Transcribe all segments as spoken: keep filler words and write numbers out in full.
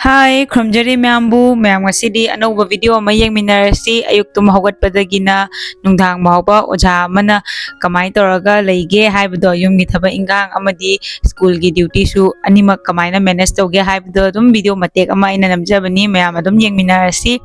ꯍꯥꯏ, ꯈꯨꯔꯨꯝꯖꯔꯤ ꯃꯌꯥꯝꯕꯨ꯫ ꯃꯌꯥꯝ ꯉꯁꯤꯗꯤ ꯑꯅꯧꯕ ꯚꯤꯗꯤꯑꯣ ꯑꯃ ꯌꯦꯡꯃꯤꯟꯅꯔꯁꯤ꯫ ꯑꯌꯨꯛ ꯇꯨꯝ ꯍꯧꯒꯠꯄꯗꯒꯤꯅ ꯅꯨꯡꯗꯥꯡ ꯐꯥꯎꯕ ꯑꯣꯖꯥ ꯑꯃꯅ ꯀꯃꯥꯏꯅ ꯇꯧꯔꯒ ꯂꯩꯒꯦ ꯍꯥꯏꯕꯗꯣ, ꯌꯨꯝꯒꯤ ꯊꯕꯛ ꯏꯟꯈꯥꯡ ꯑꯃꯗꯤ ꯁ꯭ꯀꯨꯜꯒꯤ ꯗ꯭ꯌꯨꯇꯤꯁꯨ ꯑꯅꯤꯃꯛ ꯀꯃꯥꯏꯅ ꯃꯦꯅꯦꯖ ꯇꯧꯒꯦ ꯍꯥꯏꯕꯗꯣ ꯑꯗꯨꯝ ꯚꯤꯗꯤꯑꯣ ꯃꯇꯦꯛ ꯑꯃ ꯑꯩꯅ ꯅꯝꯖꯕꯅꯤ, ꯃꯌꯥꯝ ꯑꯗꯨꯝ ꯌꯦꯡꯃꯤꯟꯅꯔꯁꯤ꯫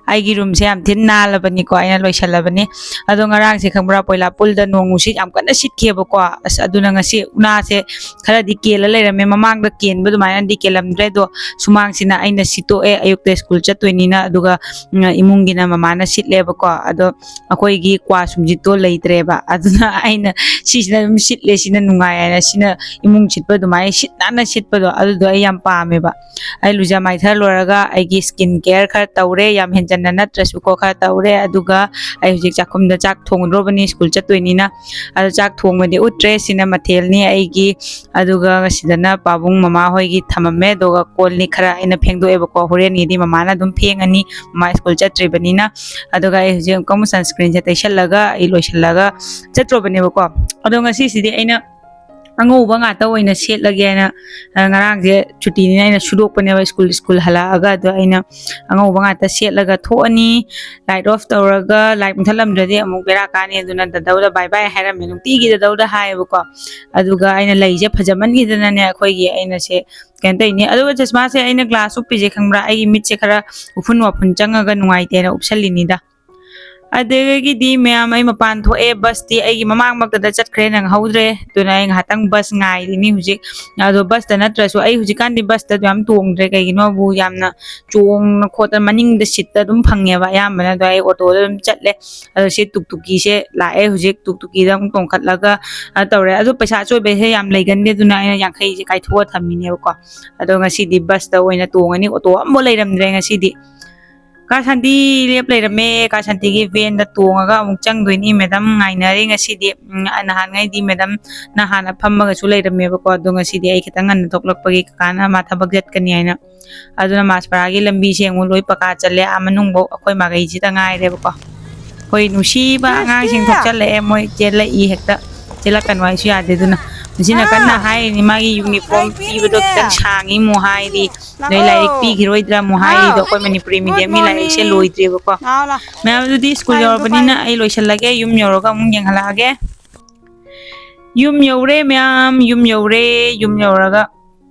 ꯑꯩꯒꯤ ꯔꯨꯝꯁꯦ ꯌꯥꯝ ꯊꯤꯅ ꯅꯥꯜꯂꯕꯅꯤꯀꯣ, ꯑꯩꯅ ꯂꯣꯏꯁꯜꯂꯕꯅꯤ꯫ ꯑꯗꯣ ꯉꯔꯥꯡꯁꯦ ꯈꯪꯕ꯭ꯔꯥ, ꯄꯣꯏꯂꯥ ꯄꯨꯜꯗ ꯅꯣꯡ ꯅꯨꯡꯁꯤꯠ ꯌꯥꯝ ꯀꯟꯅ ꯁꯤꯠꯈꯤꯑꯕꯀꯣ꯫ ꯑꯁ, ꯑꯗꯨꯅ ꯉꯁꯤ ꯎꯅꯥꯁꯦ ꯈꯔꯗꯤ ꯀꯦꯜꯂ ꯂꯩꯔꯝꯃꯦ꯫ ꯃꯃꯥꯡꯗ ꯀꯦꯟꯕ ꯑꯗꯨꯃꯥꯏꯅꯗꯤ ꯀꯦꯜꯂꯝꯗ꯭ꯔꯦ, ꯑꯗꯣ ꯁꯨꯃꯥꯡꯁꯤꯅ ꯑꯩꯅ ꯁꯤꯠꯇꯣꯛꯑꯦ, ꯑꯌꯨꯛꯇ ꯁ꯭ꯀꯨꯜ ꯆꯠꯇꯣꯏꯅꯤꯅ꯫ ꯑꯗꯨꯒ, ꯎꯝ, ꯏꯃꯨꯡꯒꯤꯅ ꯃꯃꯥꯅ ꯁꯤꯠꯂꯦꯕꯀꯣ꯫ ꯑꯗꯣ ꯑꯩꯈꯣꯏꯒꯤ ꯀ꯭ꯋꯥ ꯁꯨꯝꯖꯤꯠꯇꯣ ꯂꯩꯇ꯭ꯔꯦꯕ, ꯑꯗꯨꯅ ꯑꯩꯅ ꯁꯤꯁꯤꯅ ꯑꯗꯨꯝ ꯁꯤꯠꯂꯦ, ꯁꯤꯅ ꯅꯨꯡꯉꯥꯏ ꯍꯥꯏꯅ, ꯁꯤꯅ ꯏꯃꯨꯡ ꯁꯤꯠꯄ ꯑꯗꯨꯃꯥꯏꯅ ꯁꯤꯠ ꯅꯥꯟꯅ ꯁꯤꯠꯄꯗꯣ, ꯑꯗꯨꯗꯣ ꯑꯩ ꯌꯥꯝ ꯄꯥꯝꯃꯦꯕ꯫ ꯑꯩ ꯂꯨꯖ ꯃꯥꯏꯊ ꯂꯣꯏꯔꯒ ꯑꯩꯒꯤ ꯁ꯭ꯀꯤꯟ ꯀꯦꯌꯔ ꯈꯔ ꯇꯧꯔꯦ, ꯌꯥꯝ ꯍꯦꯟꯖꯟꯅ ꯅꯠꯇ꯭ꯔꯁꯨꯀꯣ, ꯈꯔ ꯇꯧꯔꯦ꯫ ꯑꯗꯨꯒ ꯑꯩ ꯍꯧꯖꯤꯛ ꯆꯥꯛꯈꯨꯝꯗ ꯆꯥꯛ ꯊꯣꯡꯗ꯭ꯔꯣꯕꯅꯤ, ꯁ꯭ꯀꯨꯜ ꯆꯠꯇꯣꯏꯅꯤꯅ꯫ ꯑꯗꯣ ꯆꯥꯛ ꯊꯣꯡꯕꯗꯤ ꯎꯠꯇ꯭ꯔꯦ, ꯁꯤꯅ ꯃꯊꯦꯜꯅꯤ ꯑꯩꯒꯤ꯫ ꯑꯗꯨꯒ ꯁꯤꯗꯅ ꯄꯥꯕꯨꯡ ꯃꯃꯥ ꯍꯣꯏꯒꯤ ꯊꯝꯃꯝꯃꯦ, ꯑꯗꯨꯒ ꯀꯣꯜ ꯂꯤꯛ ꯈꯔ ꯑꯩꯅ ꯐꯦꯡꯗꯣꯛꯑꯦꯕꯀꯣ꯫ ꯍꯣꯔꯦꯟꯒꯤꯗꯤ ꯃꯃꯥꯅ ꯑꯗꯨꯝ ꯐꯦꯡꯉꯅꯤ, ꯃꯃꯥ ꯁ꯭ꯀꯨꯜ ꯆꯠꯇ꯭ꯔꯤꯕꯅꯤꯅ꯫ ꯑꯗꯨꯒ ꯑꯩ ꯍꯧꯖꯤꯛ ꯑꯃꯨꯛꯀ ꯑꯃꯨꯛ ꯁꯟꯁꯀ꯭ꯔꯤꯟꯁꯦ ꯇꯩꯁꯜꯂꯒ ꯑꯩ ꯂꯣꯏꯁꯤꯜꯂꯒ ꯆꯠꯇ꯭ꯔꯣꯕꯅꯦꯕꯀꯣ꯫ ꯑꯗꯣ ꯉꯁꯤꯁꯤꯗꯤ ꯑꯩꯅ ꯑꯉꯧꯕ ꯉꯥꯛꯇ ꯑꯣꯏꯅ ꯁꯦꯠꯂꯒꯦꯅ, ꯑ, ꯉꯔꯥꯡꯁꯦ ꯁꯨꯇꯤꯅꯤꯅ ꯑꯩꯅ ꯁꯨꯗꯣꯛꯄꯅꯦꯕ, ꯁ꯭ꯀꯨꯜ, ꯁ꯭ꯀꯨꯜ ꯍꯜꯂꯛꯑꯒ꯫ ꯑꯗꯣ ꯑꯩꯅ ꯑꯉꯧꯕ ꯉꯥꯛꯇ ꯁꯦꯠꯂꯒ ꯊꯣꯛꯑꯅꯤ, ꯂꯥꯏꯠ ꯑꯣꯐ ꯇꯧꯔꯒ꯫ ꯂꯥꯏꯠ ꯃꯨꯊꯠꯂꯝꯗ꯭ꯔꯗꯤ ꯑꯃꯨꯛ ꯕꯦꯔꯥ ꯀꯥꯅꯤ, ꯑꯗꯨꯅ ꯗꯗꯧꯗ ꯕꯥꯏ ꯕꯥꯏ ꯍꯥꯏꯔꯝꯃꯦ, ꯅꯨꯡꯇꯤꯒꯤ ꯗꯗꯧꯗ ꯍꯥꯏꯌꯦꯕꯀꯣ꯫ ꯑꯗꯨꯒ ꯑꯩꯅ ꯂꯩꯁꯦ ꯐꯖꯃꯟꯈꯤꯗꯅꯅꯦ, ꯑꯩꯈꯣꯏꯒꯤ, ꯑꯩꯅ ꯁꯦ ꯀꯩꯅꯣ ꯇꯧꯔꯤꯅꯦ꯫ ꯑꯗꯨꯒ ꯆꯁꯃꯥꯁꯦ ꯑꯩꯅ ꯒ꯭ꯂꯥꯁ ꯎꯞꯄꯤꯁꯦ ꯈꯪꯕ꯭ꯔꯥ, ꯑꯩꯒꯤ ꯃꯤꯠꯁꯦ ꯈꯔ ꯎꯐꯨꯟ ꯋꯥꯐꯨꯟ ꯆꯪꯉꯒ ꯅꯨꯡꯉꯥꯏꯇꯦꯅ ꯎꯞꯁꯜꯂꯤꯅꯤꯗ꯫ ꯑꯗꯒꯤꯗꯤ ꯃꯌꯥꯝ ꯑꯩ ꯃꯄꯥꯟ ꯊꯣꯛꯑꯦ, ꯕꯁꯇꯤ ꯑꯩꯒꯤ ꯃꯃꯥꯡꯃꯛꯇꯗ ꯆꯠꯈ꯭ꯔꯦ, ꯅꯪꯍꯧꯗ꯭ꯔꯦ꯫ ꯑꯗꯨꯅ ꯑꯩ ꯉꯥꯏꯍꯥꯛꯇꯪ ꯕꯁ ꯉꯥꯏꯔꯤꯅꯤ ꯍꯧꯖꯤꯛ꯫ ꯑꯗꯣ ꯕꯁꯇ ꯅꯠꯇ꯭ꯔꯁꯨ, ꯑꯩ ꯍꯧꯖꯤꯛꯀꯥꯟꯗꯤ ꯕꯁꯇ ꯑꯗꯨ ꯌꯥꯝ ꯇꯣꯡꯗ꯭ꯔꯦ, ꯀꯩꯒꯤꯅꯣꯕꯨ ꯌꯥꯝꯅ ꯆꯣꯡꯅ ꯈꯣꯠꯇꯅ ꯃꯅꯤꯡꯗ ꯁꯤꯠꯇ ꯑꯗꯨꯝ ꯐꯪꯉꯦꯕ ꯑꯌꯥꯝꯕꯅ꯫ ꯑꯗꯣ ꯑꯩ ꯑꯣꯇꯣꯗ ꯑꯗꯨꯝ ꯆꯠꯂꯦ꯫ ꯑꯗꯣ ꯁꯤ ꯇꯨꯛꯇꯨꯀꯤꯁꯦ ꯂꯥꯛꯑꯦ ꯍꯧꯖꯤꯛ, ꯇꯨꯛꯇꯨꯀꯤꯗ ꯑꯃꯨꯛ ꯇꯣꯡꯈꯠꯂꯒ, ꯑ, ꯇꯧꯔꯦ꯫ ꯑꯗꯣ ꯄꯩꯁꯥ ꯑꯆꯣꯏꯕꯁꯦ ꯌꯥꯝ ꯂꯩꯒꯟꯗꯦ, ꯑꯗꯨꯅ ꯑꯩꯅ ꯌꯥꯡꯈꯩꯁꯦ ꯀꯥꯏꯊꯣꯛꯑ ꯊꯝꯃꯤꯅꯦꯕꯀꯣ꯫ ꯑꯗꯣ ꯉꯁꯤꯗꯤ ꯕꯁꯇ ꯑꯣꯏꯅ ꯇꯣꯡꯉꯅꯤ, ꯑꯣꯇꯣ ꯑꯃꯐꯥꯎ ꯂꯩꯔꯝꯗ꯭ꯔꯦ ꯉꯁꯤꯗꯤ꯫ ꯀꯥ ꯁꯥꯟꯇꯤ ꯂꯦꯞ ꯂꯩꯔꯝꯃꯦ꯫ ꯀꯥ ꯁꯥꯟꯇꯤꯒꯤ ꯚꯦꯟꯗ ꯇꯣꯡꯉꯒ ꯑꯃꯨꯛ ꯆꯪꯗꯣꯏꯅꯤ꯫ ꯃꯦꯗꯝ ꯉꯥꯏꯅꯔꯤ ꯉꯁꯤꯗꯤ꯫ ꯎꯝ, ꯅꯍꯥꯟꯉꯩꯗꯤ ꯃꯦꯗꯝ ꯅ ꯍꯥꯟꯅ ꯐꯝꯃꯒꯁꯨ ꯂꯩꯔꯝꯃꯦꯕꯀꯣ, ꯑꯗꯣ ꯉꯁꯤꯗꯤ ꯑꯩ ꯈꯤꯇꯪ ꯉꯟꯅ ꯊꯣꯛꯂꯛꯄꯒꯤ ꯀꯀꯥꯅ ꯃꯥ ꯊꯕꯛ ꯆꯠꯀꯅꯤ ꯍꯥꯏꯅ꯫ ꯑꯗꯨꯅ ꯃꯥꯁꯄꯔꯥꯒꯤ ꯂꯝꯕꯤꯁꯦ ꯑꯃꯨꯛ ꯂꯣꯏ ꯄꯀꯥ ꯆꯜꯂꯦ, ꯑꯥ ꯃꯅꯨꯡꯐꯧ ꯑꯩꯈꯣꯏ ꯃꯥꯒꯩꯁꯤꯗ ꯉꯥꯏꯔꯦꯕꯀꯣ꯫ ꯑꯩꯈꯣꯏ ꯅꯨꯡꯁꯤꯕ ꯑꯉꯥꯡꯁꯤꯡ ꯊꯣꯛꯆꯜꯂꯛꯑꯦ, ꯃꯣꯏ ꯆꯦꯜꯂꯛꯏ ꯍꯦꯛꯇ꯫ ꯆꯦꯜꯂꯛꯀꯅꯨ ꯍꯥꯏꯁꯨ ꯌꯥꯗꯦ, ꯑꯗꯨꯅ ꯁꯤꯅ ꯀꯟꯅ ꯍꯥꯏꯔꯤꯅꯤ, ꯃꯥꯒꯤ ꯌꯨꯅꯤꯐꯣꯔꯝ ꯄꯤꯕꯗꯣ ꯈꯤꯇꯪ ꯁꯥꯡꯉꯤ ꯑꯃꯨꯛ ꯍꯥꯏꯔꯤ, ꯅꯣꯏ ꯂꯥꯏꯔꯤꯛ ꯄꯤꯈꯤꯔꯣꯏꯗ꯭ꯔꯥ ꯑꯃꯨꯛ ꯍꯥꯏꯔꯤꯗꯣ꯫ ꯑꯩꯈꯣꯏ ꯃꯅꯤꯄꯨꯔꯤ ꯃꯤꯗꯤꯌꯝꯒꯤ ꯂꯥꯏꯔꯤꯛꯁꯦ ꯂꯣꯏꯗ꯭ꯔꯦꯕꯀꯣ꯫ ꯃꯌꯥꯝ ꯑꯗꯨꯗꯤ ꯁ꯭ꯀꯨꯜ ꯌꯧꯔꯕꯅꯤꯅ ꯑꯩ ꯂꯣꯏꯁꯤꯜꯂꯒꯦ, ꯌꯨꯝ ꯌꯧꯔꯒ ꯑꯃꯨꯛ ꯌꯦꯡꯍꯜꯂꯛꯑꯒꯦ꯫ ꯌꯨꯝ ꯌꯧꯔꯦ ꯃꯌꯥꯝ, ꯌꯨꯝ ꯌꯧꯔꯦ꯫ ꯌꯨꯝ ꯌꯧꯔꯒ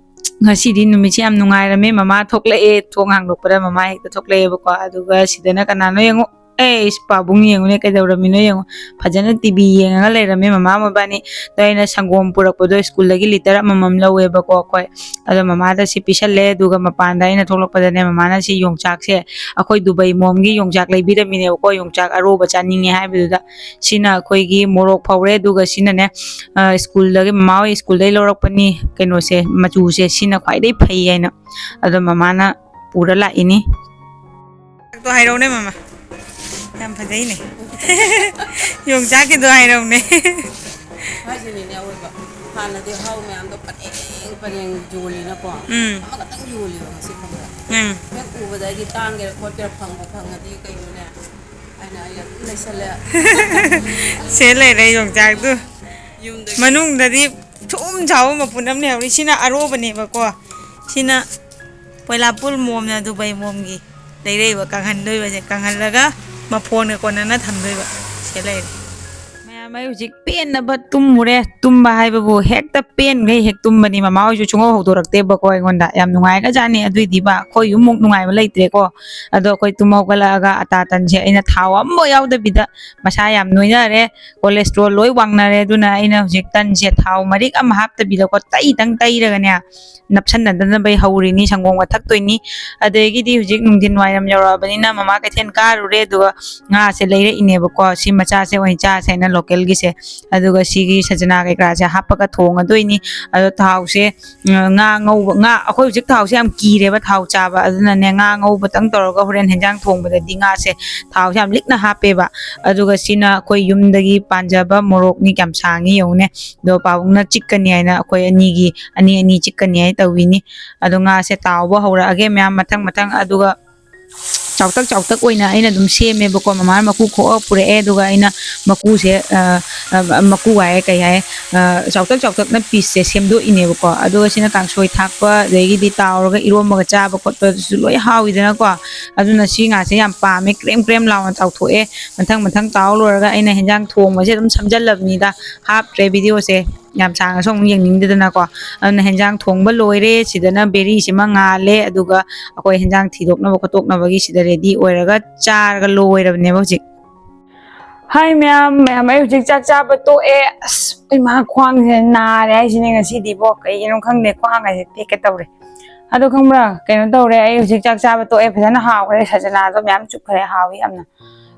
ꯉꯁꯤꯗꯤ ꯅꯨꯃꯤꯠꯁꯦ ꯌꯥꯝ ꯅꯨꯡꯉꯥꯏꯔꯝꯃꯦ꯫ ꯃꯃꯥ ꯊꯣꯛꯂꯛꯑꯦ, ꯊꯣꯡ ꯍꯥꯡꯗꯣꯛꯄꯗ ꯃꯃꯥ ꯍꯦꯛꯇ ꯊꯣꯛꯂꯛꯑꯦꯕꯀꯣ꯫ ꯑꯗꯨꯒ ꯁꯤꯗꯅ ꯀꯅꯥꯅꯣ ꯌꯦꯡꯉꯣ, ꯑꯦ, ꯏꯁ, ꯄꯥꯕꯨꯡ ꯌꯦꯡꯉꯨꯅꯦ ꯀꯩꯗꯧꯔꯝꯃꯤꯅꯣ ꯌꯦꯡꯉꯣ, ꯐꯖꯅ ꯇꯤꯚꯤ ꯌꯦꯡꯉꯒ ꯂꯩꯔꯝꯃꯦ ꯃꯃꯥ ꯃꯕꯥꯅꯤ꯫ ꯑꯗꯣ ꯑꯩꯅ ꯁꯪꯒꯣꯝ ꯄꯨꯔꯛꯄꯗꯣ ꯁ꯭ꯀꯨꯜꯗꯒꯤ ꯂꯤꯇꯔ ꯑꯃꯃꯝ ꯂꯧꯋꯦꯕꯀꯣ ꯑꯩꯈꯣꯏ꯫ ꯑꯗꯣ ꯃꯃꯥꯗ ꯁꯤ ꯄꯤꯁꯜꯂꯦ, ꯑꯗꯨꯒ ꯃꯄꯥꯟꯗ ꯑꯩꯅ ꯊꯣꯛꯂꯛꯄꯗꯅꯦ ꯃꯃꯥꯅ ꯁꯤ ꯌꯣꯡꯆꯥꯛꯁꯦ, ꯑꯩꯈꯣꯏ ꯗꯨꯕꯩ ꯃꯣꯝꯒꯤ ꯌꯣꯡꯆꯥꯛ ꯂꯩꯕꯤꯔꯝꯃꯤꯅꯦꯕꯀꯣ, ꯌꯣꯡꯆꯥꯛ ꯑꯔꯣꯕ ꯆꯥꯅꯤꯡꯉꯦ ꯍꯥꯏꯕꯗꯨꯗ꯫ ꯁꯤꯅ ꯑꯩꯈꯣꯏꯒꯤ ꯃꯣꯔꯣꯛ ꯐꯧꯔꯦ, ꯑꯗꯨꯒ ꯁꯤꯅꯅꯦ, ꯑ, ꯁ꯭ꯀꯨꯜꯗꯒꯤ, ꯃꯃꯥ ꯍꯣꯏ ꯁ꯭ꯀꯨꯜꯗꯒꯤ ꯂꯧꯔꯛꯄꯅꯤ ꯀꯩꯅꯣꯁꯦ, ꯃꯆꯨꯁꯦ, ꯁꯤꯅ ꯈ꯭ꯋꯥꯏꯗꯒꯤ ꯐꯩ ꯍꯥꯏꯅ꯫ ꯑꯗꯣ ꯃꯃꯥꯅ ꯄꯨꯔ ꯂꯥꯛꯏꯅꯤ꯫ ꯌꯣꯡꯆꯥꯛꯇꯣ ꯍꯥꯏꯔꯧꯅꯦ ꯃꯃꯥ, ꯌꯥꯝ ꯐꯖꯩꯅꯦ꯫ ꯌꯣꯡꯆꯥꯛꯀꯤꯗꯣ ꯍꯥꯏꯔꯧꯅꯦ꯫ ꯍꯥꯏꯁꯤꯅꯤꯅꯦ ꯑꯋꯣꯏꯕ꯫ ꯍꯥꯟꯅꯗꯤ ꯍꯥꯎ ꯃꯌꯥꯝꯗꯣ ꯄꯔꯦꯡ ꯄꯔꯦꯡ ꯌꯣꯜꯂꯤꯅꯀꯣ꯫ ꯎꯝ꯫ ꯑꯃꯈꯛꯇꯪ ꯌꯣꯜꯂꯤꯕ ꯉꯁꯤ ꯈꯪꯕ꯭ꯔꯥ? ꯎꯝ꯫ ꯍꯦꯛ ꯎꯕꯗ ꯑꯩꯗꯤ ꯇꯥꯡꯒꯦꯔꯥ ꯈꯣꯠꯀꯦꯔꯥ ꯐꯪꯕꯨ ꯐꯪꯉꯗꯤ ꯀꯩꯅꯣꯅꯦ ꯍꯥꯏꯅ ꯑꯩ ꯑꯗꯨꯝ ꯂꯩꯁꯜꯂꯦ꯫ ꯁꯦ ꯂꯩꯔꯦ ꯌꯣꯡꯆꯥꯛꯇꯨ꯫ ꯌꯨꯝꯗꯒꯤ꯫ ꯃꯅꯨꯡꯗꯗꯤ ꯁꯨꯝ ꯆꯥꯎꯕ ꯃꯄꯨꯟ ꯑꯃ ꯂꯩꯍꯧꯔꯤ꯫ ꯁꯤꯅ ꯑꯔꯣꯕꯅꯦꯕꯀꯣ꯫ ꯁꯤꯅ ꯄꯣꯏꯂꯥꯄꯨꯜ ꯃꯣꯝꯅ ꯗꯨꯕꯩ ꯃꯣꯝꯒꯤ ꯂꯩꯔꯛꯏꯕ ꯀꯪꯍꯟꯗꯣꯏꯕꯁꯦ, ꯀꯪꯍꯜꯂꯒ ꯃꯐꯣꯟꯒ ꯀꯣꯟꯅꯅ ꯊꯝꯗꯣꯏꯕ꯫ ꯁꯦ ꯂꯩꯔꯦ꯫ ꯃꯌꯥꯝ ꯑꯩ ꯍꯧꯖꯤꯛ ꯄꯦꯟꯅꯕ ꯇꯨꯝꯃꯨꯔꯦ꯫ ꯇꯨꯝꯕ ꯍꯥꯏꯕꯕꯨ ꯍꯦꯛꯇ ꯄꯦꯟꯈꯩ ꯍꯦꯛ ꯇꯨꯝꯕꯅꯤ꯫ ꯃꯃꯥ ꯍꯣꯏꯁꯨ ꯁꯨꯡꯍꯧ ꯍꯧꯗꯣꯔꯛꯇꯦꯕꯀꯣ ꯑꯩꯉꯣꯟꯗ꯫ ꯌꯥꯝ ꯅꯨꯡꯉꯥꯏꯈ꯭ꯔꯖꯥꯠꯅꯤ꯫ ꯑꯗꯨꯏꯗꯤꯕ ꯑꯩꯈꯣꯏ ꯌꯨꯝꯃꯨꯛ ꯅꯨꯡꯉꯥꯏꯕ ꯂꯩꯇ꯭ꯔꯦꯀꯣ꯫ ꯑꯗꯣ ꯑꯩꯈꯣꯏ ꯇꯨꯝ ꯍꯧꯒꯠꯂꯛꯑꯒ ꯑꯇꯥ ꯇꯟꯁꯦ ꯑꯩꯅ ꯊꯥꯎ ꯑꯝꯐꯥꯎ ꯌꯥꯎꯗꯕꯤꯗ, ꯃꯁꯥ ꯌꯥꯝ ꯅꯣꯏꯅꯔꯦ, cholesterol ꯂꯣꯏ ꯋꯥꯡꯅꯔꯦ꯫ ꯑꯗꯨꯅ ꯑꯩꯅ ꯍꯧꯖꯤꯛ ꯇꯟꯁꯦ ꯊꯥꯎ ꯃꯔꯤꯛ ꯑꯃ ꯍꯥꯞꯇꯕꯤꯗꯀꯣ, ꯇꯩꯇꯪ ꯇꯩꯔꯒꯅꯦ, ꯅꯞꯁꯟꯅꯗꯅꯕ ꯑꯩ ꯍꯧꯔꯤꯅꯤ, ꯁꯪꯒꯣꯝꯒ ꯊꯛꯇꯣꯏꯅꯤ꯫ ꯑꯗꯒꯤꯗꯤ ꯍꯧꯖꯤꯛ ꯅꯨꯡꯊꯤꯟ ꯋꯥꯏꯔꯝ ꯌꯧꯔꯛꯑꯕꯅꯤꯅ ꯃꯃꯥ ꯀꯩꯊꯦꯜ ꯀꯥꯔꯨꯔꯦ, ꯑꯗꯨꯒ ꯉꯥꯁꯦ ꯂꯩꯔꯛꯏꯅꯦꯕꯀꯣ꯫ ꯁꯤ ꯃꯆꯥꯁꯦ ꯑꯣꯏꯅ ꯆꯥꯁꯦ ꯍꯥꯏꯅ ꯂꯣꯀꯦꯜꯒꯤꯁꯦ꯫ ꯑꯗꯨꯒ ꯁꯤꯒꯤ ꯁꯖꯅꯥ ꯀꯩꯀꯥꯁꯦ ꯍꯥꯞꯄꯒ ꯊꯣꯡꯉꯗꯣꯏꯅꯤ꯫ ꯑꯗꯣ ꯊꯥꯎꯁꯦ, ꯎꯝ, ꯉꯥ ꯉꯧꯕ, ꯉꯥ, ꯑꯩꯈꯣꯏ ꯍꯧꯖꯤꯛ ꯊꯥꯎꯁꯦ ꯌꯥꯝ ꯀꯤꯔꯦꯕ ꯊꯥꯎ ꯆꯥꯕ, ꯑꯗꯨꯅꯅꯦ ꯉꯥ ꯉꯧꯕꯇꯪ ꯇꯧꯔꯒ ꯍꯣꯔꯦꯟ ꯍꯦꯟꯖꯥꯡ ꯊꯣꯡꯕꯗꯗꯤ ꯉꯥꯁꯦ ꯊꯥꯎꯁꯦ ꯌꯥꯝ ꯂꯤꯛꯅ ꯍꯥꯞꯄꯦꯕ꯫ ꯑꯗꯨꯒ ꯁꯤꯅ ꯑꯩꯈꯣꯏ ꯌꯨꯝꯗꯒꯤ ꯄꯥꯟꯖꯕ ꯃꯣꯔꯣꯛꯅꯤ, ꯀꯌꯥꯝ ꯁꯥꯡꯉꯤ ꯌꯦꯡꯉꯨꯅꯦ꯫ ꯑꯗꯣ ꯄꯥꯕꯨꯡꯅ ꯆꯤꯛꯀꯅꯤ ꯍꯥꯏꯅ ꯑꯩꯈꯣꯏ ꯑꯅꯤꯒꯤ, ꯑꯅꯤ ꯑꯅꯤ ꯆꯤꯛꯀꯅꯤ ꯍꯥꯏꯅ ꯇꯧꯕꯤꯅꯤ꯫ ꯑꯗꯣ ꯉꯥꯁꯦ ꯇꯥꯎꯕ ꯍꯧꯔꯛꯑꯒꯦ ꯃꯌꯥꯝ ꯃꯊꯪ ꯃꯊꯪ꯫ ꯑꯗꯨꯒ ꯆꯥꯎꯇꯛ ꯆꯥꯎꯇꯛ ꯑꯣꯏꯅ ꯑꯩꯅ ꯑꯗꯨꯝ ꯁꯦꯝꯃꯦꯕꯀꯣ꯫ ꯃꯃꯥꯅ ꯃꯀꯨ ꯈꯣꯛꯑ ꯄꯨꯔꯛꯑꯦ, ꯑꯗꯨꯒ ꯑꯩꯅ ꯃꯀꯨꯁꯦ, ꯑ, ꯑ, ꯃꯀꯨ ꯍꯥꯏꯌꯦ, ꯀꯩ ꯍꯥꯏꯌꯦ, ꯑ, ꯆꯥꯎꯇꯛ ꯆꯥꯎꯇꯛꯅ pieceꯁꯦ ꯁꯦꯝꯗꯣꯛꯏꯅꯦꯕꯀꯣ꯫ ꯑꯗꯨꯒ ꯁꯤꯅ ꯀꯥꯡꯁꯣꯏ ꯊꯥꯛꯄ, ꯑꯗꯒꯤꯗꯤ ꯇꯥꯎꯔꯒ ꯏꯔꯣꯝꯕꯒ ꯆꯥꯕ ꯈꯣꯠꯄꯗꯨꯁꯨ ꯂꯣꯏ ꯍꯥꯎꯋꯤꯗꯅꯀꯣ꯫ ꯑꯗꯨꯅ ꯁꯤ ꯉꯥꯁꯦ ꯌꯥꯝ ꯄꯥꯝꯃꯦ, ꯀ꯭ꯔꯦꯝ ꯀ꯭ꯔꯦꯝ ꯂꯥꯎꯅ ꯇꯥꯎꯊꯣꯛꯑꯦ꯫ ꯃꯊꯪ ꯃꯊꯪ ꯇꯥꯎ ꯂꯣꯏꯔꯒ ꯑꯩꯅ ꯍꯦꯟꯖꯥꯡ ꯊꯣꯡꯕꯁꯦ ꯑꯗꯨꯝ ꯁꯝꯖꯜꯂꯕꯅꯤꯗ, ꯍꯥꯞꯇ꯭ꯔꯦ videoꯁꯦ꯫ ꯌꯥꯝ ꯁꯥꯡꯅꯁꯨ ꯑꯃꯨꯛ ꯌꯦꯡꯅꯤꯡꯗꯦꯗꯅꯀꯣ꯫ ꯑꯗꯨꯅ ꯍꯦꯟꯖꯥꯡ ꯊꯣꯡꯕ ꯂꯣꯏꯔꯦ꯫ ꯁꯤꯗꯅ ꯕꯦꯔꯤꯁꯤꯃ ꯉꯥꯜꯂꯦ, ꯑꯗꯨꯒ ꯑꯩꯈꯣꯏ ꯍꯦꯟꯖꯥꯡ ꯊꯤꯗꯣꯛꯅꯕ ꯈꯣꯠꯇꯣꯛꯅꯕꯒꯤ ꯁꯤꯗ ready ꯑꯣꯏꯔꯒ ꯆꯥꯔꯒ ꯂꯣꯏꯔꯕꯅꯦꯕ ꯍꯧꯖꯤꯛ꯫ ꯍꯥꯏ ꯃꯌꯥꯝ, ꯃꯌꯥꯝ, ꯑꯩ ꯍꯧꯖꯤꯛ ꯆꯥꯛ ꯆꯥꯕ ꯇꯣꯛꯑꯦ꯫ ꯑꯁ, ꯏꯃꯥ, ꯈ꯭ꯋꯥꯡꯁꯦ ꯅꯥꯔꯦ ꯍꯥꯏꯁꯤꯅꯦ ꯉꯁꯤꯗꯤꯕꯣ, ꯀꯩꯒꯤꯅꯣ ꯈꯪꯗꯦ, ꯈ꯭ꯋꯥꯡꯒꯁꯦ ꯇꯦꯛꯀꯦ ꯇꯧꯔꯦ꯫ ꯑꯗꯣ ꯈꯪꯕ꯭ꯔꯥ, ꯀꯩꯅꯣ ꯇꯧꯔꯦ, ꯑꯩ ꯍꯧꯖꯤꯛ ꯆꯥꯛ ꯆꯥꯕ ꯇꯣꯛꯑꯦ, ꯐꯖꯅ ꯍꯥꯎꯈ꯭ꯔꯦ, ꯁꯖꯅꯥꯗꯣ ꯃꯌꯥꯝ ꯆꯨꯞꯈ꯭ꯔꯦ, ꯍꯥꯎꯏ ꯌꯥꯝꯅ꯫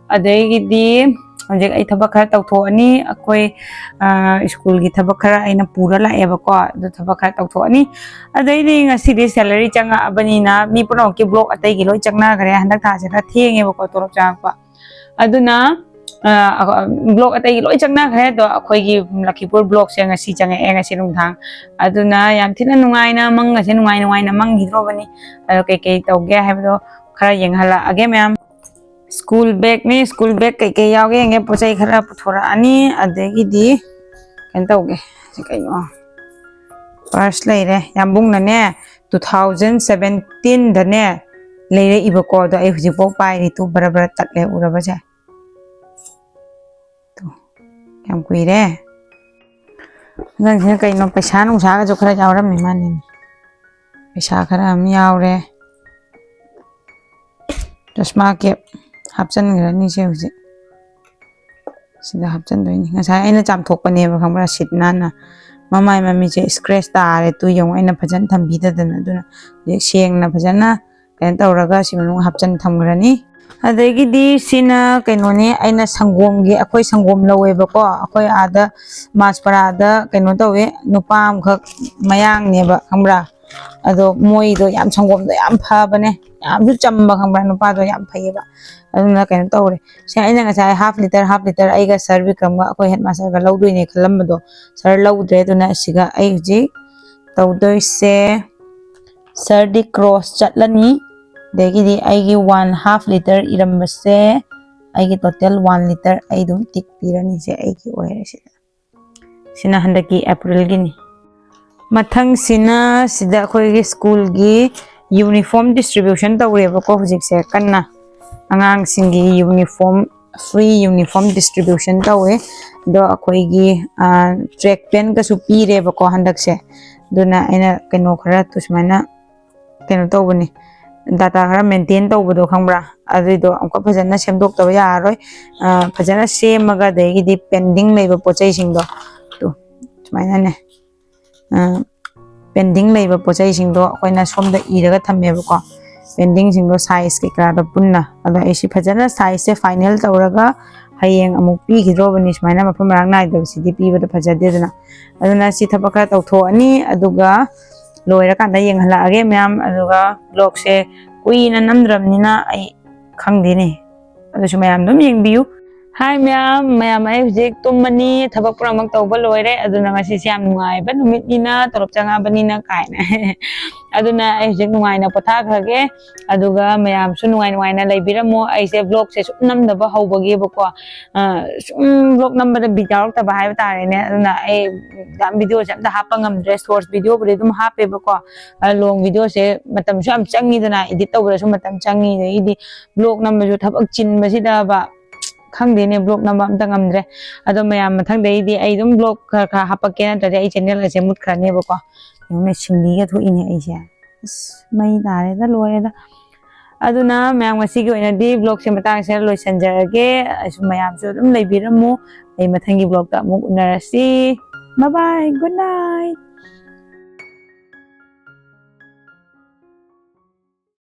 ꯑꯗꯒꯤꯗꯤ ꯍꯧꯖꯤꯛ ꯑꯩ ꯊꯕꯛ ꯈꯔ ꯇꯧꯊꯣꯛꯑꯅꯤ꯫ ꯑꯩꯈꯣꯏ, ꯑ, ꯁ꯭ꯀꯨꯜꯒꯤ ꯊꯕꯛ ꯈꯔ ꯑꯩꯅ ꯄꯨꯔ ꯂꯥꯛꯑꯦꯕꯀꯣ, ꯑꯗꯨ ꯊꯕꯛ ꯈꯔ ꯇꯧꯊꯣꯛꯑꯅꯤ꯫ ꯑꯗꯩꯗꯤ ꯉꯁꯤꯗꯤ salary ꯆꯪꯉꯛꯑꯕꯅꯤꯅ ꯃꯤ ꯄꯨꯝꯅꯃꯛꯀꯤ vlog ꯑꯇꯩꯒꯤ ꯂꯣꯏ ꯆꯪꯅꯈ꯭ꯔꯦ꯫ ꯍꯟꯗꯛ ꯊꯥꯁꯦ ꯈꯔ ꯊꯦꯡꯉꯦꯕꯀꯣ ꯇꯣꯂꯣꯞ ꯆꯪꯉꯛꯄ꯫ ꯑꯗꯨꯅ, ꯑ, vlog ꯑꯇꯩꯒꯤ ꯂꯣꯏ ꯆꯪꯅꯈ꯭ꯔꯦ, ꯑꯗꯣ ꯑꯩꯈꯣꯏꯒꯤ ꯂꯈꯤꯄꯨꯔ vlogꯁꯦ ꯉꯁꯤ ꯆꯪꯉꯛꯑꯦ, ꯉꯁꯤ ꯅꯨꯡꯗꯥꯡ꯫ ꯑꯗꯨꯅ ꯌꯥꯝ ꯊꯤꯅ ꯅꯨꯡꯉꯥꯏꯅ, ꯃꯪꯒꯁꯦ ꯅꯨꯡꯉꯥꯏ ꯅꯨꯡꯉꯥꯏꯅ ꯃꯪꯈꯤꯗ꯭ꯔꯣꯕꯅꯤ꯫ ꯑꯗꯣ ꯀꯩꯀꯩ ꯇꯧꯒꯦ ꯍꯥꯏꯕꯗꯣ ꯈꯔ ꯌꯦꯡꯍꯜꯂꯛꯑꯒꯦ ꯃꯌꯥꯝ꯫ School bagꯅꯤ, school bag ꯀꯩꯀꯩ ꯌꯥꯎꯒꯦ ꯌꯦꯡꯒꯦ꯫ ꯄꯣꯠ ꯆꯩ ꯈꯔ ꯄꯨꯊꯣꯔꯛꯑꯅꯤ, ꯑꯗꯒꯤꯗꯤ ꯀꯩꯅꯣ ꯇꯧꯒꯦ꯫ ꯁꯤ ꯀꯩꯅꯣ? Purse ꯂꯩꯔꯦ꯫ ꯌꯥꯝꯕꯨꯡꯅꯅꯦ, two thousand seventeenꯗꯅꯦ ꯂꯩꯔꯛꯏꯕꯀꯣ, ꯑꯗꯣ ꯑꯩ ꯍꯧꯖꯤꯛꯐꯥꯎ ꯄꯥꯏꯔꯤ꯫ ꯇꯨ ꯕꯔ ꯕꯔ ꯇꯠꯂꯦ, ꯎꯔꯕꯁꯦ? ꯇꯨ, ꯌꯥꯝ ꯀꯨꯏꯔꯦ꯫ ꯅꯪꯁꯤꯅ ꯀꯩꯅꯣ, ꯄꯩꯁꯥ ꯅꯨꯡꯁꯥꯒꯁꯨ ꯈꯔ ꯌꯥꯎꯔꯝꯃꯤ ꯃꯥꯅꯤꯅꯦ꯫ ꯄꯩꯁꯥ ꯈꯔ ꯑꯃ ꯌꯥꯎꯔꯦ꯫ ꯆꯁꯃꯥ cap ꯍꯥꯞꯆꯤꯟꯈ꯭ꯔꯅꯤ ꯁꯦ ꯍꯧꯖꯤꯛ꯫ ꯁꯤꯗ ꯍꯥꯞꯆꯤꯟꯗꯣꯏꯅꯤ꯫ ꯉꯁꯥꯏ ꯑꯩꯅ ꯆꯥꯝꯊꯣꯛꯄꯅꯦꯕ, ꯈꯪꯕ꯭ꯔꯥ? ꯁꯤꯠ ꯅꯥꯟꯅ꯫ ꯃꯃꯥꯏ ꯃꯃꯤꯠꯁꯦ scratch ꯇꯥꯔꯦ꯫ ꯇꯨ ꯌꯦꯡꯉꯨ, ꯑꯩꯅ ꯐꯖꯅ ꯊꯝꯕꯤꯗꯗꯅ꯫ ꯑꯗꯨꯅ ꯍꯧꯖꯤꯛ ꯁꯦꯡꯅ ꯐꯖꯅ ꯀꯩꯅꯣ ꯇꯧꯔꯒ ꯁꯤ ꯃꯅꯨꯡ ꯍꯥꯞꯆꯤꯟ ꯊꯝꯈ꯭ꯔꯅꯤ꯫ ꯑꯗꯒꯤꯗꯤ ꯁꯤꯅ ꯀꯩꯅꯣꯅꯦ, ꯑꯩꯅ ꯁꯪꯒꯣꯝꯒꯤ, ꯑꯩꯈꯣꯏ ꯁꯪꯒꯣꯝ ꯂꯧꯋꯦꯕꯀꯣ꯫ ꯑꯩꯈꯣꯏ ꯑꯥꯗ ꯃꯥꯁꯄꯔꯥꯗ ꯀꯩꯅꯣ ꯇꯧꯋꯦ, ꯅꯨꯄꯥ ꯑꯃꯈꯛ ꯃꯌꯥꯡꯅꯦꯕ, ꯈꯪꯕ꯭ꯔꯥ? ꯑꯗꯣ ꯃꯣꯏꯗꯣ ꯌꯥꯝ, ꯁꯪꯒꯣꯝꯗꯣ ꯌꯥꯝ ꯐꯕꯅꯦ, ꯌꯥꯝꯁꯨ ꯆꯝꯕ, ꯈꯪꯕ꯭ꯔꯥ? ꯅꯨꯄꯥꯗꯣ ꯌꯥꯝ ꯐꯩꯌꯦꯕ꯫ ꯑꯗꯨꯅ ꯀꯩꯅꯣ ꯇꯧꯔꯦ, ꯁꯦ ꯑꯩꯅ ꯉꯁꯥꯏ half litre, half litre ꯑꯩꯒ ꯁꯥꯔ ꯕꯤꯀ꯭ꯔꯝꯒ ꯑꯩꯈꯣꯏ headmasterꯒ ꯂꯧꯗꯣꯏꯅꯦ ꯈꯜꯂꯝꯕꯗꯣ, ꯁꯥꯔ ꯂꯧꯗ꯭ꯔꯦ꯫ ꯑꯗꯨꯅ ꯑꯁꯤꯒ ꯑꯩ ꯍꯧꯖꯤꯛ ꯇꯧꯗꯣꯏꯁꯦ, ꯁꯥꯔꯗꯤ cross ꯆꯠꯂꯅꯤ꯫ ꯑꯗꯒꯤꯗꯤ ꯑꯩꯒꯤ one half litre ꯏꯔꯝꯕꯁꯦ, ꯑꯩꯒꯤ total one litre ꯑꯩ ꯑꯗꯨꯝ tick ꯄꯤꯔꯅꯤꯁꯦ, ꯑꯩꯒꯤ ꯑꯣꯏꯔꯦ ꯁꯤꯗ꯫ ꯁꯤꯅ ꯍꯟꯗꯛꯀꯤ ꯑꯦꯄ꯭ꯔꯤꯜꯒꯤꯅꯤ꯫ ꯃꯊꯪꯁꯤꯅ ꯁꯤꯗ ꯑꯩꯈꯣꯏꯒꯤ ꯁ꯭ꯀꯨꯜꯒꯤ uniform distribution ꯇꯧꯔꯦꯕꯀꯣ ꯍꯧꯖꯤꯛꯁꯦ ꯀꯟꯅ꯫ ꯑꯉꯥꯡꯁꯤꯡꯒꯤ uniform, free uniform distribution ꯇꯧꯋꯦ꯫ ꯑꯗꯣ ꯑꯩꯈꯣꯏꯒꯤ track pant ꯀꯁꯨ ꯄꯤꯔꯦꯕꯀꯣ ꯍꯟꯗꯛꯁꯦ꯫ ꯑꯗꯨꯅ ꯑꯩꯅ ꯀꯩꯅꯣ ꯈꯔ ꯁꯨꯃꯥꯏꯅ ꯀꯩꯅꯣ ꯇꯧꯕꯅꯤ, data ꯈꯔ maintain ꯇꯧꯕꯗꯣ ꯈꯪꯕ꯭ꯔꯥ? ꯑꯗꯨꯏꯗꯣ ꯑꯃꯨꯛꯀ ꯐꯖꯅ ꯁꯦꯝꯗꯣꯛꯇꯕ ꯌꯥꯔꯔꯣꯏ꯫ ꯐꯖꯅ ꯁꯦꯝꯃꯒ ꯑꯗꯒꯤꯗꯤ pending ꯂꯩꯕ ꯄꯣꯠ ꯆꯩꯁꯤꯡꯗꯣ ꯇꯨ ꯁꯨꯃꯥꯏꯅꯅꯦ, pending ꯂꯩꯕ ꯄꯣꯠ ꯆꯩꯁꯤꯡꯗꯣ ꯑꯩꯈꯣꯏꯅ ꯁꯣꯝꯗ ꯏꯔꯒ ꯊꯝꯃꯦꯕꯀꯣ꯫ Pending ꯁꯤꯡꯗꯣ size ꯀꯩꯀꯥꯗꯣ ꯄꯨꯟꯅ꯫ ꯑꯗꯣ ꯑꯩ ꯁꯤ ꯐꯖꯅ size ꯁꯦ final ꯇꯧꯔꯒ ꯍꯌꯦꯡ ꯑꯃꯨꯛ ꯄꯤꯈꯤꯗ꯭ꯔꯣꯕꯅꯤ꯫ ꯁꯨꯃꯥꯏꯅ ꯃꯐꯝ ꯃꯔꯥꯡ ꯅꯥꯏꯗꯕꯁꯤꯗꯤ ꯄꯤꯕꯗ ꯐꯖꯗꯦꯗꯅ꯫ ꯑꯗꯨꯅ ꯁꯤ ꯊꯕꯛ ꯈꯔ ꯇꯧꯊꯣꯛꯑꯅꯤ, ꯑꯗꯨꯒ ꯂꯣꯏꯔꯀꯥꯟꯗ ꯌꯦꯡꯍꯜꯂꯛꯑꯒꯦ ꯃꯌꯥꯝ꯫ ꯑꯗꯨꯒ vlog ꯁꯦ ꯀꯨꯏꯅ ꯅꯝꯗ꯭ꯔꯕꯅꯤꯅ ꯑꯩ ꯈꯪꯗꯦꯅꯦ꯫ ꯑꯗꯨꯁꯨ ꯃꯌꯥꯝ ꯑꯗꯨꯝ ꯌꯦꯡꯕꯤꯌꯨ꯫ Hi ꯃꯌꯥꯝ, ꯃꯌꯥꯝ ꯑꯩ ꯍꯧꯖꯤꯛ ꯇꯨꯝꯃꯅꯤ, ꯊꯕꯛ ꯄꯨꯝꯅꯃꯛ ꯇꯧꯕ ꯂꯣꯏꯔꯦ꯫ ꯑꯗꯨꯅ ꯉꯁꯤꯁꯦ ꯌꯥꯝ ꯅꯨꯡꯉꯥꯏꯕ ꯅꯨꯃꯤꯠꯅꯤꯅ, ꯇꯣꯂꯣꯞ ꯆꯪꯉꯛꯑꯕꯅꯤꯅ ꯀꯥꯏꯅ꯫ ꯑꯗꯨꯅ ꯑꯩ ꯍꯧꯖꯤꯛ ꯅꯨꯡꯉꯥꯏꯅ ꯄꯣꯊꯥꯈ꯭ꯔꯒꯦ꯫ ꯑꯗꯨꯒ ꯃꯌꯥꯝꯁꯨ ꯅꯨꯡꯉꯥꯏ ꯅꯨꯡꯉꯥꯏꯅ ꯂꯩꯕꯤꯔꯝꯃꯣ꯫ ꯑꯩꯁꯦ vlog ꯁꯦ ꯁꯨꯝ ꯅꯝꯗꯕ ꯍꯧꯕꯒꯤꯕꯀꯣ, ꯑ, ꯁꯨꯝ vlog ꯅꯝꯕꯗ ꯕꯤꯠ ꯌꯥꯎꯔꯛꯇꯕ ꯍꯥꯏꯕ ꯇꯥꯔꯦꯅꯦ꯫ ꯑꯗꯨꯅ ꯑꯩ ꯌꯥꯝ video ꯁꯦ ꯑꯝꯇ ꯍꯥꯞꯄ ꯉꯝꯗ꯭ꯔꯦ꯫ Shorts video ꯕꯨꯗꯤ ꯑꯗꯨꯝ ꯍꯥꯞꯄꯦꯕꯀꯣ, ꯑ, long video ꯁꯦ ꯃꯇꯝꯁꯨ ꯌꯥꯝ ꯆꯪꯉꯤꯗꯅ, edit ꯇꯧꯕꯗꯁꯨ ꯃꯇꯝ ꯆꯪꯉꯤ, ꯑꯗꯒꯤꯗꯤ vlog ꯅꯝꯕꯁꯨ ꯊꯕꯛ ꯆꯤꯟꯕꯁꯤꯗꯕ꯫ ꯈꯪꯗꯦꯅꯦ, vlog ꯅꯝꯕ ꯑꯝꯇ ꯉꯝꯗ꯭ꯔꯦ꯫ ꯑꯗꯣ ꯃꯌꯥꯝ ꯃꯊꯪꯗꯩꯗꯤ ꯑꯩ ꯑꯗꯨꯝ vlog ꯈꯔ ꯈꯔ ꯍꯥꯞꯄꯛꯀꯦ, ꯅꯠꯇ꯭ꯔꯗꯤ ꯑꯩ channel ꯑꯁꯦ ꯃꯨꯠꯈ꯭ꯔꯅꯦꯕꯀꯣ꯫ ꯌꯦꯡꯉꯨꯅꯦ, ꯁꯤꯡꯂꯤꯒ ꯊꯣꯛꯏꯅꯦ ꯑꯩꯁꯦ꯫ ꯑꯁ, ꯃꯩ ꯇꯥꯔꯦꯗ, ꯂꯣꯏꯔꯦꯗ꯫ ꯑꯗꯨꯅ ꯃꯌꯥꯝ ꯉꯁꯤꯒꯤ ꯑꯣꯏꯅꯗꯤ vlog ꯁꯦ ꯃꯇꯥꯡꯁꯤꯗ ꯂꯣꯏꯁꯤꯟꯖꯔꯒꯦ꯫ ꯑꯩꯁꯨ ꯃꯌꯥꯝꯁꯨ ꯑꯗꯨꯝ ꯂꯩꯕꯤꯔꯝꯃꯨ꯫ ꯑꯩ ꯃꯊꯪꯒꯤ vlog ꯇ ꯑꯃꯨꯛ ꯎꯅꯔꯁꯤ꯫ Bye bye, good night꯫